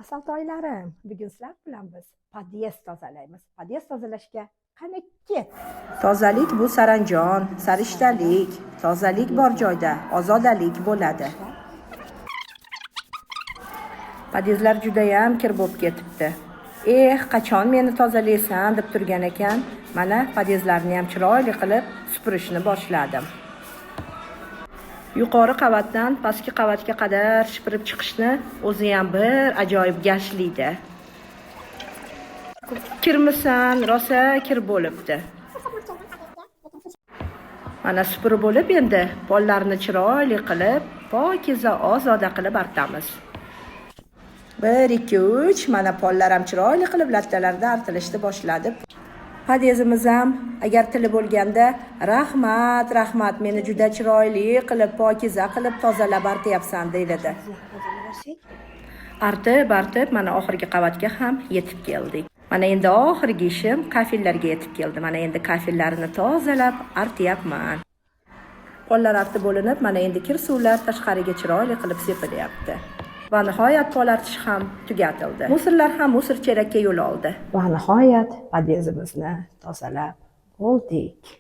Asaltoylarim, bugun sizlar bilan biz podyezd tozalaymiz. Podyezd tozalashga qani ket. Tozalik bu saranjom, sarishtalik. Tozalik bor joyda ozodalik bo'ladi. Podyezdlar judayam kir bo'lib ketibdi. Eh, qachon meni tozalaysan deb turgan ekan. Mana podyezdlarni ham chiroyli qilib supurishni boshladim. Yuqori qavatdan pastki qavatga qadar shipirib chiqishni o'zi ham bir ajoyib gashtlikda. Kirmisan, rosa kir bo'libdi. Mana supurib bo'lib endi pollarni chiroyli qilib, pokiza, ozoda qilib artamiz. 1 2 3 mana pollar ham chiroyli qilib lattalarda artilishni boshladi. Podyezdimiz ham agar tili bo'lganda rahmat, rahmat, meni juda chiroyli qilib, pokiza qilib tozalab artyapsan deydi. Artib, artib mana oxirgi qavatga ham yetib keldik. Mana endi oxirgi ishim kafellarga yetib keldi. Mana endi kafellarni tozalab artyapman. Pollar artib bo'linib, mana endi kir suvlar tashqariga chiroyli qilib sepilyapti. Va nihoyat pol artish ham tugatildi. Musorlar ham musor chelakka yo'l oldi. Va nihoyat podyezdimizni tozalab bo'ldik.